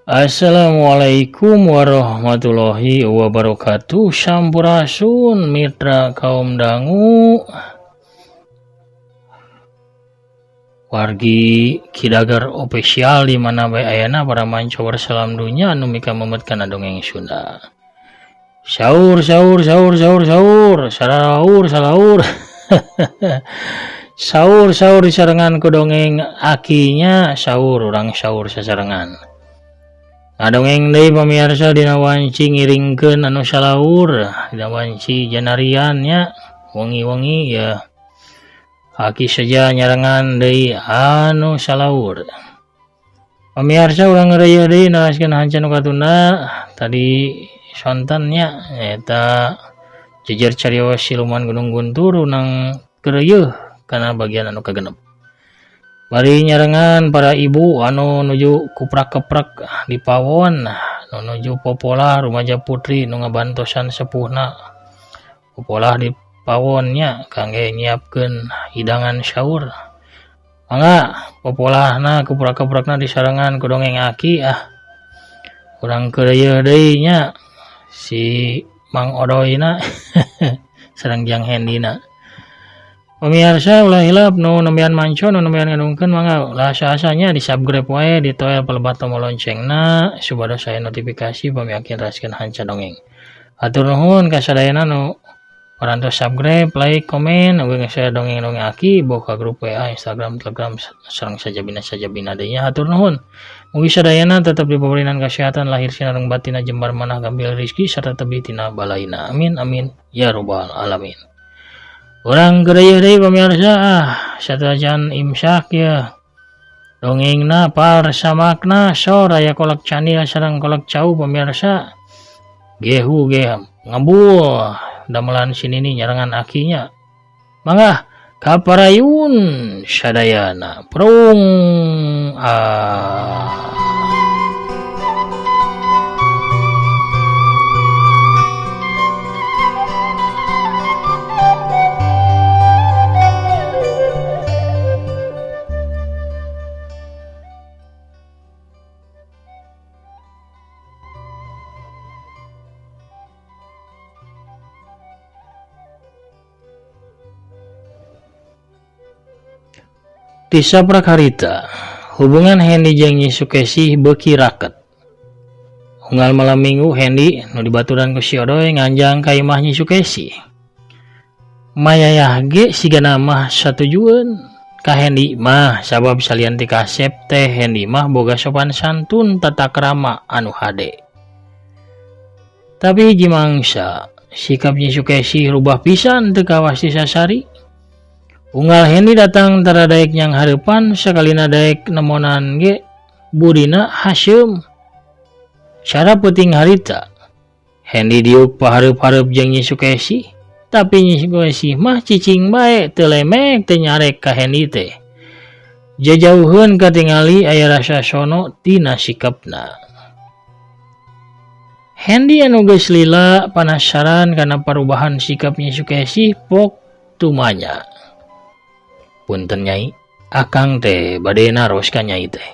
Assalamualaikum warahmatullahi wabarakatuh. Sampurasun mitra kaum dangu, wargi Kidagar official di mana bae ayana, para manca salam dunya anu mika memet kana dongeng Sunda. Sahur, sahur, sahur, sahur, sahur, sahur, sahur, sahur, sahur disarengan ku dongeng akinya. Sahur, urang sahur sasarengan ngadongeng deui, pamirsa. Dina wanci ngiringkeun anu salaur, dina wanci janarian nya, wengi-wengi ya, aki saja nyarengan deui anu salaur. Pamirsa, urang ngeureuy deui neraskeun hanca nu katunda tadi sonten nya, eta jejer carios siluman Gunung Guntur. Urang keureuy kana bagian anu kagenep. Bari nyarengan para ibu anu nuju kuprak-keprak di pawon, nu nuju popolah rumaja putri nu ngabantosan sepuhna popolah di pawonnya kangge nyiapkeun hidangan sahur. Mangga popolahna, kuprak-keprakna disarengan ku dongeng aki. Ah, urang keureuy deui nya, si Mang Odoyna sareng Jang Hendina. Pemirsa, ulah hilap nu nembean manco, nu nembean ngadungkeun, mangga ulah asa-asanya di subscribe wae, ditoel pelebat tombol loncengna supados aya notifikasi pami aki neraskeun hanca dongeng. Hatur nuhun ka sadayana nu parantos subscribe, like, komen, oge nge-share dongeng-dongeng aki boh ka grup WA, Instagram, Telegram, sareng sajabina-sajabina deui nya. Hatur nuhun. Mugi sadayana tetep dipabarinan kesehatan lahir sareng batina, jembar manah gampil rezeki, sarta tebih tina balaina. Amin amin ya robbal alamin. Urang keureuy deui, pemirsa. Ah, satajan imsak ya. Dongengna parsamakna sor aya kolak candil sareng kolak cau, pemirsa. Gehu ge ngebul damelan si nini nyarengan akinya. Mangga kaparayun sadayana. Prung ah. Ti saprak harita, hubungan Hendy jeung Nyi Sukesih beuki raket. Unggal malam Minggu Hendy nu dibaturan ku si Odoy nganjang ka imah Nyi Sukesih. Mayayah ge sigana mah satujueun ka Hendy mah, sabab salian ti kasep teh Hendy mah boga sopan santun, tata krama anu hade. Tapi hiji mangsa sikap Nyi Sukesih rubah pisan teu kawas ti sasari. Unggal Hendy datang tara daek nyanghareupan, sakalina daek nemonan ge budina haseum. Cara peuting harita Hendy diuk pahareup-hareup jeung Nyi Sukesih, tapi Nyi Sukesih mah cicing bae, teu lemek teu nyarek ka Hendy teh. Jajauheun katingali aya rasa sono tina sikapna. Hendy anu geus lila panasaran kana parubahan sikap Nyi Sukesih pok tumanya. "Punten Nyai, akang teh bade naros ka Nyai teh.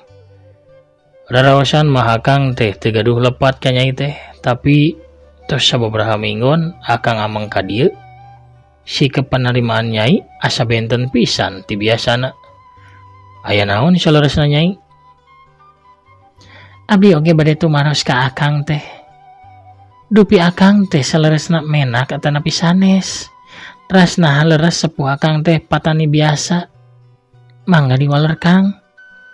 Raraosan mah akang teh teu gaduh lepat ka Nyai teh, tapi tos sababaraha minggon akang ameng ka dieu, sikap panarimaan Nyai asa benten pisan ti biasana. Aya naon saleresna, Nyai?" "Abdi oge bade tumaros ka akang teh. Dupi akang teh saleresna menak atanapi sanes? Teras naha leres sepuh akang teh patani biasa? Mangga diwaler, Kang."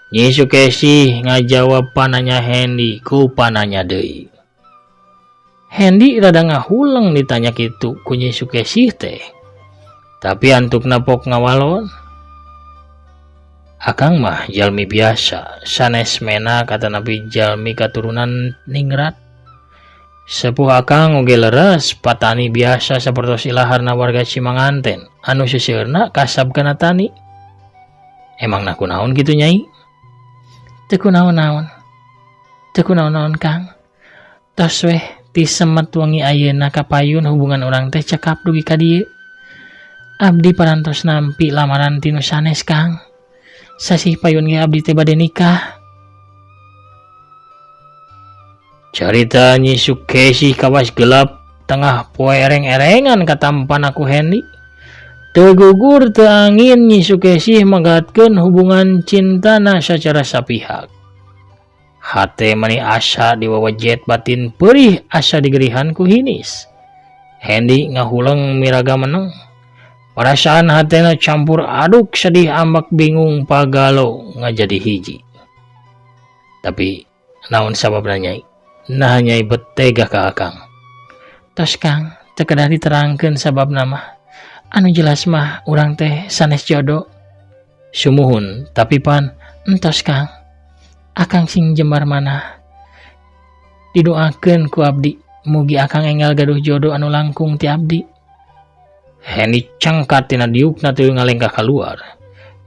Nyi Sukesih ngajawab pananya Hendy ku pananya deui. Hendy rada ngahuleng ditanya kitu ku Nyi Sukesih teh. Tapi antukna pok ngawalon. "Akang mah jalmi biasa, sanes menak atanapi jalmi katurunan ningrat. Sepuh akang oge leres patani biasa sapertos ilaharna warga Cimanganten anu seseueurna kasab kana tani." "Emangna kunaon kitu, Nyai?" "Teu kunaon-naon. Teu kunaon-naon, Kang. Tos weh ti semet wengi ayeuna kapayun hubungan urang teh cekap dugi ka dieu. Abdi parantos nampi lamaran ti nu sanes, Kang. Sasih payun ge abdi teh bade nikah." Carita Nyi Sukesi kawas gelap tengah poe ereng-erengan katampan ku Hendi. Teu gugur teu angin Nyi Sukesih megatkeun hubungan cintana secara sapihak. Hate mani asa diwawajet, batin perih asa digerihan ku hinis. Hendi ngahuleng miraga meneng. Perasaan hatena campur aduk, sedih, ambek, bingung, pagalo ngajadi hiji. Tapi naon sababna, Nyai? Nah, Nyai bet tega ka Akang. Tos, Kang, teu kedah diterangkeun sababna mah. Anu jelas mah urang teh sanes jodoh. Sumuhun, tapi pan entos, Kang. Akang sing jembar manah. Didoakeun ku abdi, mugi Akang enggal gaduh jodoh anu langkung ti abdi. Hendi cangkat tina diukna teu ngalengkah keluar.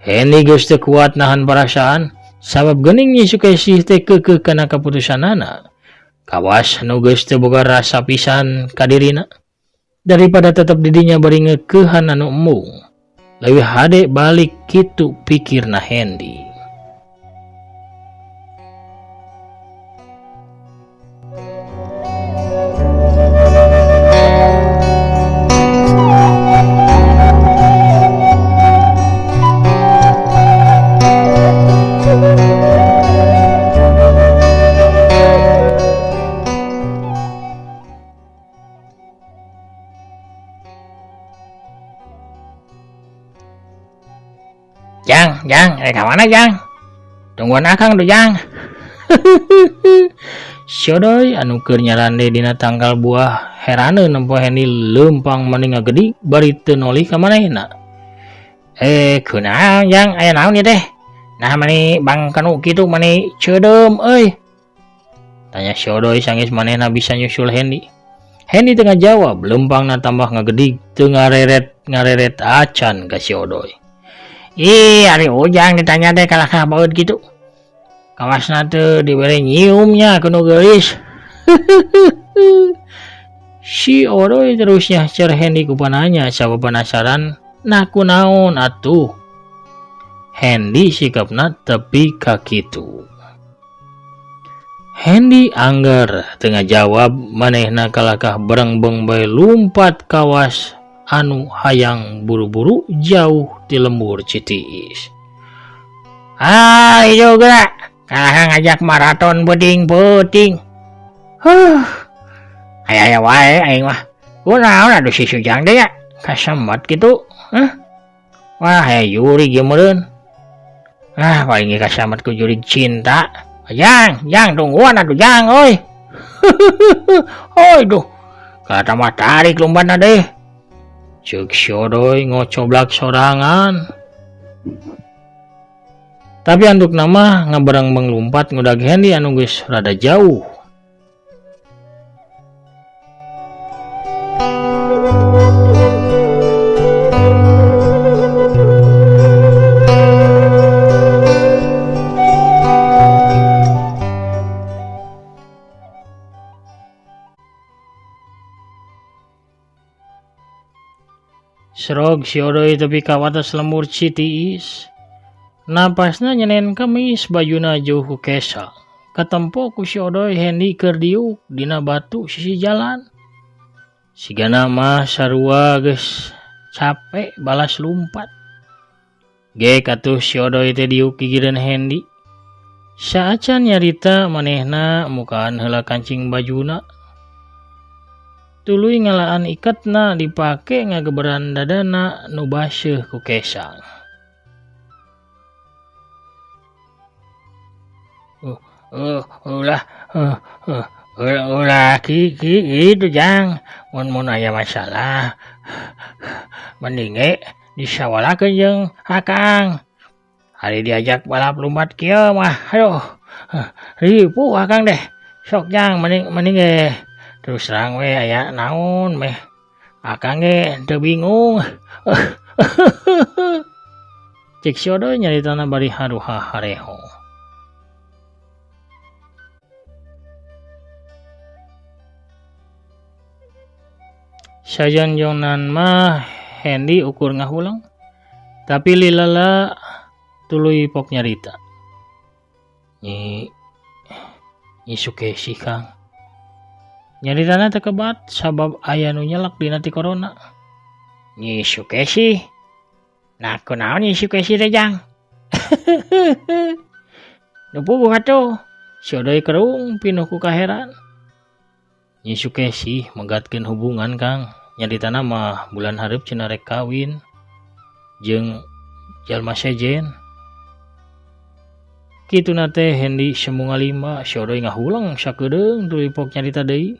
Hendi geus teu kuat nahan perasaan, sabab geuning Nyi Sukesih teh keukeuh kana kaputusanana. Kawas nu geus teu boga rasa pisan ka dirina. Daripada tetep didinya bari ngeukehan anu embung, leuwih hade balik, kitu pikirna Hendi. Jang, Jang, ka mana, Jang? Tungguan Akang tuh, Jang. Si Odoy anu keur nyarande dina tangkal buah heraneun nempo Hendi leumpang mani ngagedig bari teu nolih ka manehna. Eh, kunaon, Jang? Aya naon ieu teh? Nah, mani bangkanu kitu, mani ceudeum euy. Tanya si Odoy sanggeus manehna bisa nyusul Hendi. Hendi teu ngajawab, leumpangna tambah ngagedig, teu ngareret ngareret acan ka si Odoy. Ih, ari Ujang ditanya teh kalahkah baeud kitu. Kawasna teu dibere nyiumnya ku nu geulis. Si Odoy terusnya cer Hendi ku pananya sabab penasaran, nah kunaon atuh. Hendi sikapna tepi ka kitu. Hendi angger teu ngajawab, manehna kalahkah berengbeng bae lumpat kawas anu hayang buru-buru jauh ti lembur Citiis. Ah, ieu geura kalah ngajak maraton peuting-peuting. Huh. Aya-aya wae aing mah. Kunaon atuh si Sujang teh ya? Kasemet kitu. Hah? Wah, aya jurig ieu meureun. Ah, paling ge kasemet ku jurig cinta. Jang, Jang, tungguan atuh, Jang, euy. Oi duh. Kata mah tarik lompatna deh. Ceuk si Odoy ngocoblak sorangan. Tapi antukna mah ngaberengbeng lumpat ngudag Hendi anu geus rada jauh. Serog si Odoy tepi ka wates lembur Citiis. Napasna nyenen kemis, bajuna jauh ku kesang. Katempo ku si Odoy Hendi keur diuk dina batu sisi jalan. Sigana mah sarua geus capek balas lumpat. Gek atuh si Odoy teh diuk gigireun Hendi. Saacan nyarita manehna mukaan heula kancing bajuna. Tuluy ngalaan iketna dipake ngageberan dadana nu baseuh ku kesang. Ulah ulah ki ki gitu, Jang. Mun mun aya masalah mending ge disawalakeun jeung Akang. Ari diajak balap lumpat kieu mah, aduh, ripuh Akang deh. Sok, Jang, mending mending ge terus terang we aya naon meh Akang ge teu bingung. Cek si Odoy nyaritana bari haruha hareho. Sajanjongnan mah Hendi ukur ngahuleng. Tapi lilala tuluy pok nyarita. Nyi Nyi Sukesi, Kang. Nyaritana teu kebat sabab aya nu nyelek dina tikorona. Nyi Sukesi. Nah kunaon Nyi Sukesi teh Jang? Nu puguh atuh. Si Odoy kerung pinuh ku kaheran. Nyi Sukesi megatkeun hubungan Kang. Nyaritana mah bulan hareup cenah rek kawin jeung jalma sejen. Kituna teh Hendi semu ngalima, si Odoy ngahuleng sakedeung tuluy pok nyarita deui.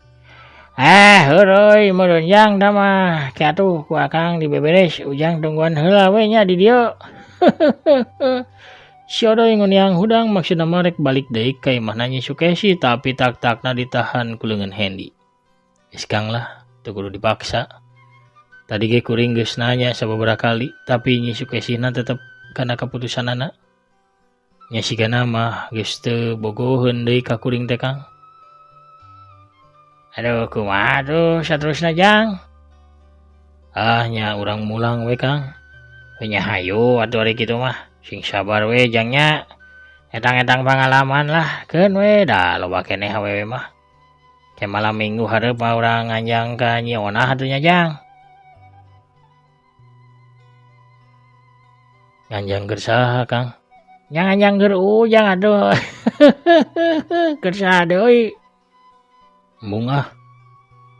Ah, heureuy meureun Jang tah mah. Ke atuh ku Akang dibeberes, Ujang tungguan heula we nya di dieu. Si Odoy nguniang hudang maksudna mah rek balik deui ka imahna Nyi Sukesi tapi tak-takna ditahan ku leungeun Hendi. Geus Kang lah, teu kudu dipaksa. Tadi ge kuring geus nanya sababaraha kali, tapi Nyi Sukesihna tetep kana kaputusanana. Nya sigana mah geus teu bogoheun deui ka kuring teh Kang. Aduh kumaha tuh saterusna Jang? Ah nya urang mulang we Kang. Nya hayu atuh ari kitu mah. Sing sabar we Jang nya. Etang-etang pangalaman lah keun we da loba keneh awewe mah. Ke malam minggu hareup mah urang nganjang ka Nyi Onah atuh nya Jang. Nganjang keur saha Kang? Nya nganjang keur Ujang atuh. Keur saha deui? Embung ah.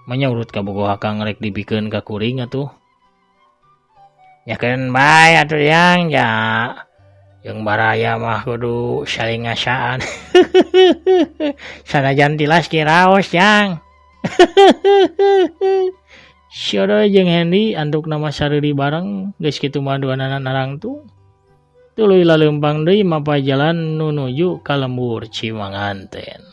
Manya urut kabogoh Akang rek dibikeun ka kuring atuh. Nya keun bae atuh Jang ja. Jeung baraya mah kudu saling ngasaan. Sanajan tilas ge raos Jang. Si Odoy jeung Hendi antukna mah sareuri bareng geus kitu mah duanana narangtung. Tuluy laleumpang deui mapay jalan nu nuju ka lembur Cimanganten.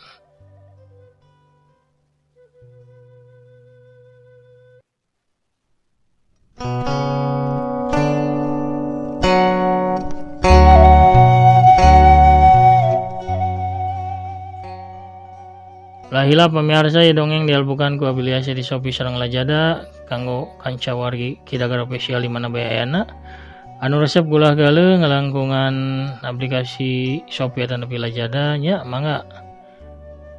Lahila pamirsa ieu dongeng dialbukan ku afiliasi di Shopee sareng Lazada kanggo kanca wargi Kidagar Official di mana bae ayana. Anu resep gulah galeuh ngalangkungan aplikasi Shopee atanapi Lazada nya mangga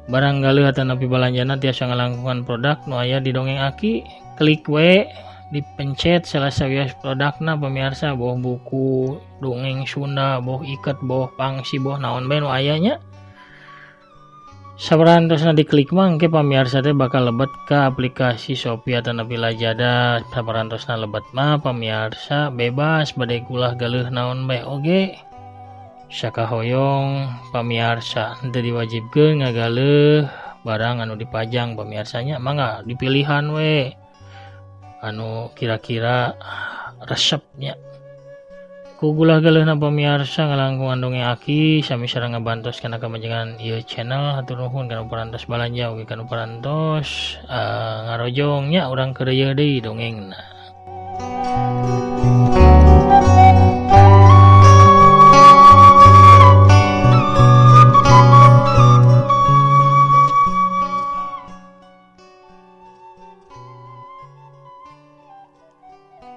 barang galeuh atanapi balanjana tiasa ngalangkungan produk nu aya di dongeng aki. Klik we dipencet salah sawios produkna pamirsa boh buku dongeng Sunda boh iket boh pangsi boh naon bae nu aya nya. Sabarantosna diklik mah engke pamirsa teh bakal lebet ka aplikasi Shopee atanapi Lazada. Sabarantosna lebet mah pamirsa bebas bade gulah galeuh naon bae oge. Sakahoyong pamirsa henteu diwajibkeun ngagaleuh barang anu dipajang pamirsanya mangga dipilihan we anu kira-kira resepnya. Ku gulah galeuhna pamirsa ngalangkungan dongeng aki sami sareng ngabantos kana kamajengan ieu channel. Hatur nuhun kana parantos balanja oge kana parantos ngarojong nya urang keur ieu deui dongengna.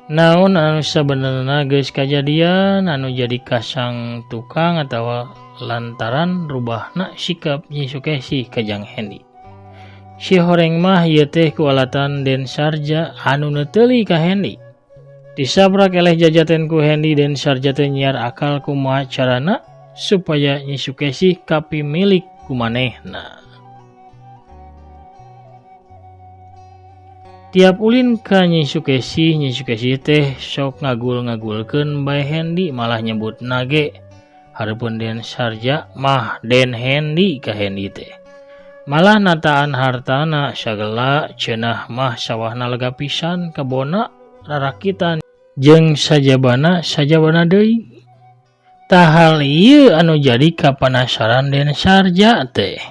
Naon anu sabenerna geus kajadian anu jadi kasang tukang atawa lantaran rubahna sikap Nyi Sukesi ka Jang Hendi. Si horeng mah ieu teh kualatan Den Sarja anu neuteuli ka Hendi. Disabrak eleh jajaten ku Hendi Den Sarja teh nyiar akal kumaha carana supaya Nyi Sukesi kapimilik ku manehna. Tiap ulin ka Nyi Sukesi, Nyi Sukesi teh sok ngagul-ngagulkeun bae Hendi malah nyebut nage. Hareupeun Den Sarja mah Den Hendi ka Hendi teh. Malah nataan hartana sagala cenah mah sawahna lega pisan kebona rarakitan jeung sajabana sajabana deui. Tah hal ieu anu jadi kapanasaran Den Sarja teh.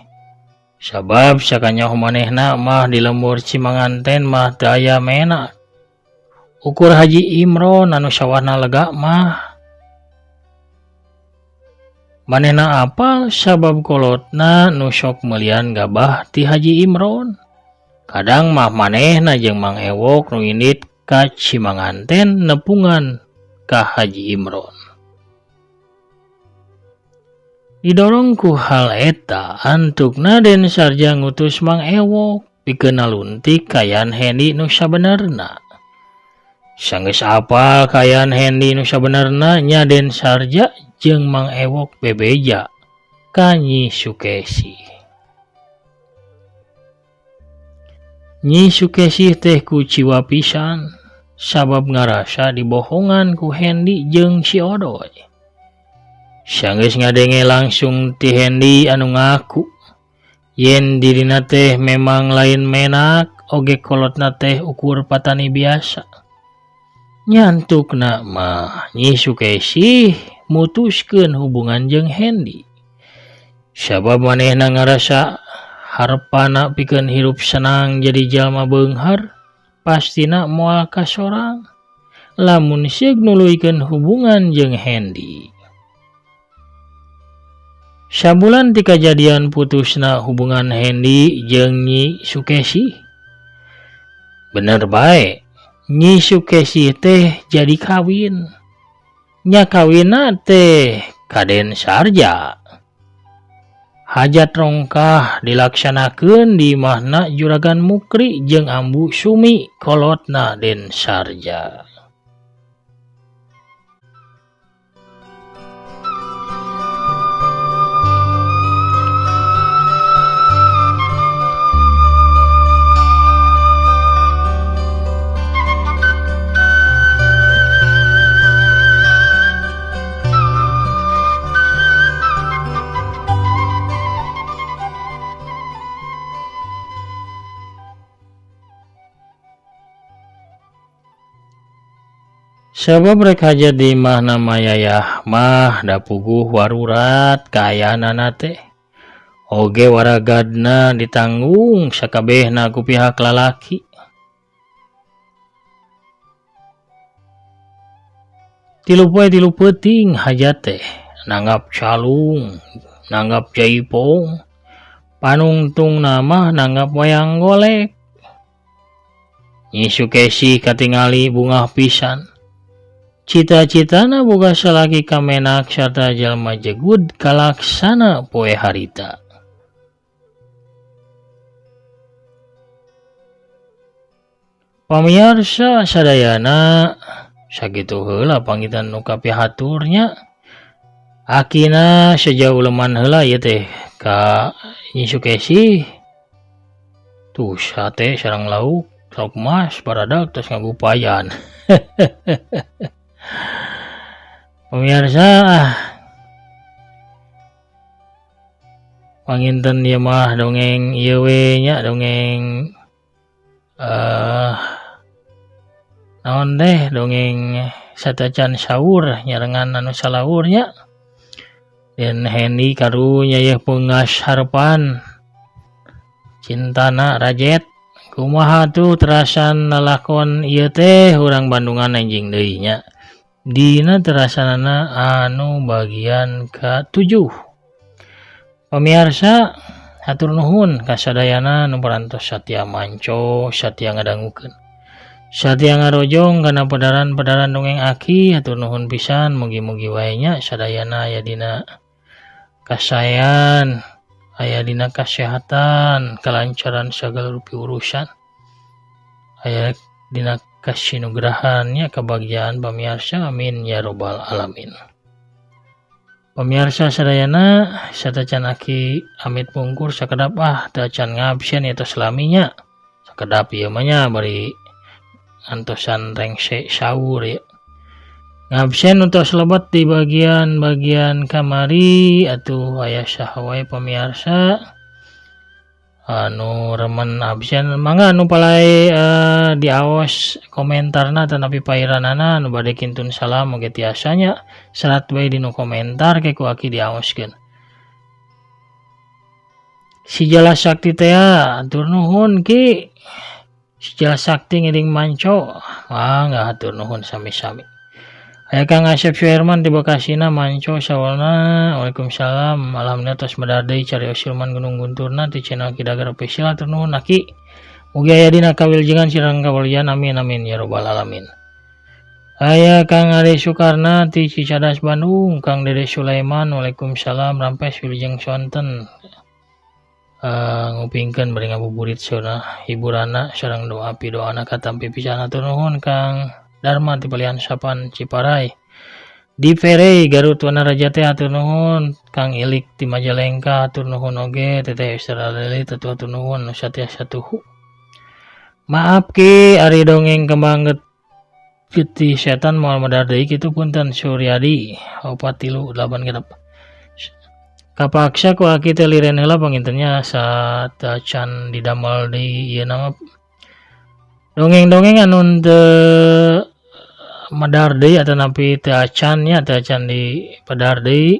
Sabab sakanyaho manehna mah di lembur Cimanganten mah teu aya mena. Ukur Haji Imron anu sawahna lega mah. Manehna apal sabab kolotna nu sok meulian gabah ti Haji Imron. Kadang mah manehna jeung Mang Ewok nu indit ka Cimanganten nepungan ka Haji Imron. Didorong ku hal eta antukna Den Sarja ngutus Mang Ewok. Pikeun naluntik kaayaan Hendi nu sabenerna. Sanggeus apal kaayaan Hendi nu sabenerna nya Den Sarja jeung Mang Ewok bebeja ka Nyi Sukesi. Nyi Sukesih teh kuciwa pisan sabab ngarasa dibohongan ku Hendi jeung si Odoy. Sanggeus ngadenge langsung ti Hendi anu ngaku yen dirina teh memang lain menak oge kolotna teh ukur patani biasa. Nyantukna mah Nyi Sukesih mutuskeun hubungan jeung Hendi. Sabab manehna ngarasa harepana pikeun hirup senang jadi jalma beunghar pastina moal kasorang lamun seug nuluykeun hubungan jeung Hendi. Sabulan ti kajadian putusna hubungan Hendi jeung Nyi Sukesih. Bener bae, Nyi Sukesih teh jadi kawin. Nya kawinna teh ka Den Sarja. Hajat rongkah dilaksanakeun di imahna Juragan Mukri jeung Ambu Sumi kolotna Den Sarja. Sabab rek hajat di imahna Mayayah mah da puguh warurat kaayaanana teh. Oge waragadna ditanggung sakabehna ku pihak lalaki. Tilu poe tilu peuting hajat teh nanggap calung, nanggap jaipong, panungtungna mah nanggap wayang golek. Nyi Sukesih katingali bungah pisan. Cita-citana boga salaki kamenak sarta jalma jegud kalaksana poe harita. Pamiarsa sadayana sakitu heula pangitan nu kapihatur nya. Akina sejauh leman heula ieu teh ka Nyi Sukesih. Tuh sate sareng lauk, lauk mas baradag tos ngagupayan. Pemirsa, panginten ieu mah dongeng ieu we nya dongeng naon teh dongeng satacan sahur nyarengan anu salaur nya. Den Hendi karunya yeuh peungas harepan cintana rajet kumaha tuh terasan lalakon ieu teh urang Bandungan anjing deui nya. Dina terasanana anu bagian ka-7. Pamiarsa hatur nuhun kasadayana nu parantos satia manco, satia ngadangukeun, satia ngarojong kana pedaran-pedaran dongeng aki. Hatur nuhun pisan, mugi-mugi wae nya sadayana aya dina kasaean, aya dina kasehatan, kalancaran sagala rupi urusan, aya dina kasinugrahannya kebahagiaan pamiarsa, amin ya robbal alamin. Pamiarsa sadayana satacan aki amit pungkur sakedap ah teu acan ngabsen ieu tos laminya sakedap ieu mah nya bari antosan rengse sahur ieu. Ngabsen tos lebet di bagian-bagian kamari atuh aya saha wae pamiarsa anu remen absen mangga anu palai diaos komentarna tanapi pairanana anu bade kintun salam oge tiasa nya serat we dinu komentar ke ku aki diaoskeun. Si Jala Sakti teh hatur nuhun ki. Si Jala Sakti ngiring manco mangga hatur nuhun sami-sami. Aya Kang Asep Suherman di Bekasina manco sawalna. Waalaikumsalam. Alhamdulillah tos medar deui carios Siluman Gunung Gunturna ti channel Kidagar Official. Hatur nuhun aki. Mugi aya dina kawiljengan sareng kawalian, amin amin ya robbal alamin. Aya Kang Ade Sukarna ti Cicadas Bandung, Kang Dede Sulaiman, waalaikumsalam rampes wilujeng sonten. Ngupingkeun bari ngabuburit saurna hiburanna sareng doa pidoana katampi pisan. Hatur nuhun Kang Dharma ti palihan Sapan Ciparai di Pere Garut Wanaraja teh, hatur nuhun. Kang Ilik ti Majalengka, hatur nuhun oge. Teteh Esther Leli tentu hatur nuhun nu satiasa tuhu. Maaf Ki, ari dongeng Kembang Getih Setan moal medar deui kitu, punten. Suryadi 438 6 kapaksa ku aki teh liren heula panginten nya, saacan didamel deui. Ieu nama dongeng-dongeng anu teu medar deui atanapi teu acan nya, teu acan dipedar deui.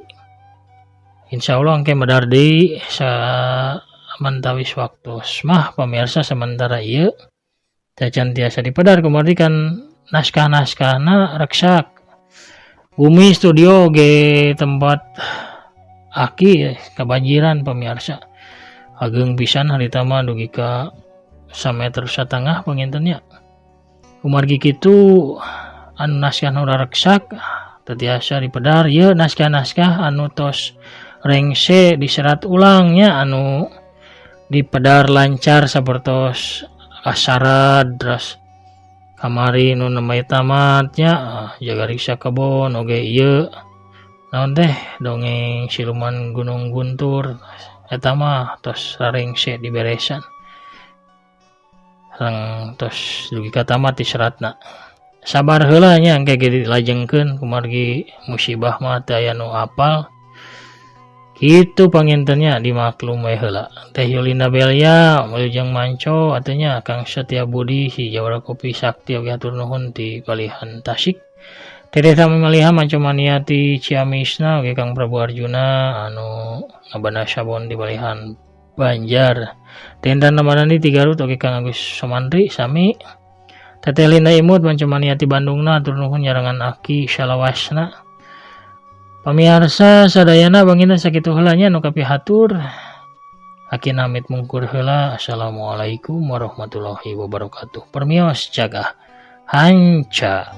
Insyaallah engke medar deui samantawis waktos mah, pamirsa. Sementara ieu teu acan tiasa dipedar kumargi kan naskah-naskahna reksak. Bumi studio ge tempat aki kebanjiran, pemirsa, ageng pisan harita mah, dugi ka sameter satengah panginten nya. Kumargi kitu anu naskah nu reksak teu tiasa dipedar. Ieu naskah-naskah anu tos rengse diserat ulang nya, anu dipedar lancar sapertos Asarad, terus kamari nu nembe tamat nya Jaga Riksa Kebon oge, ieu naon teh, dongeng Siluman Gunung Guntur, eta mah tos rarengse diberesan sareng tos dugi ka tamat diseratna. Sabar heula nya, engke ge dilajengkeun kumargi musibah mah teu aya nu apal kitu panginten nya, dimaklum we heula. Teh Yulinda Belia, Wilujeng Manco atuh nya. Kang Setia Budi si Jawara Kopi Sakti oge hatur nuhun ti palihan Tasik. Teteh Tami Maliha Manco Mania ti Ciamisna oge. Kang Prabu Arjuna anu ngabana sabon di palihan Banjar. Teh Intan Ramadhani ti Garut oge. Kang Agus Somandri sami. Teteh Linda Imut Manco Mania ti Bandungna, hatur nuhun nyarengan aki salawasna. Pamiarsa sadayana, panginten sakitu heula nya nu kapihatur. Aki namit mungkur heula. Assalamualaikum warahmatullahi wabarakatuh. Permios, cagah hanca.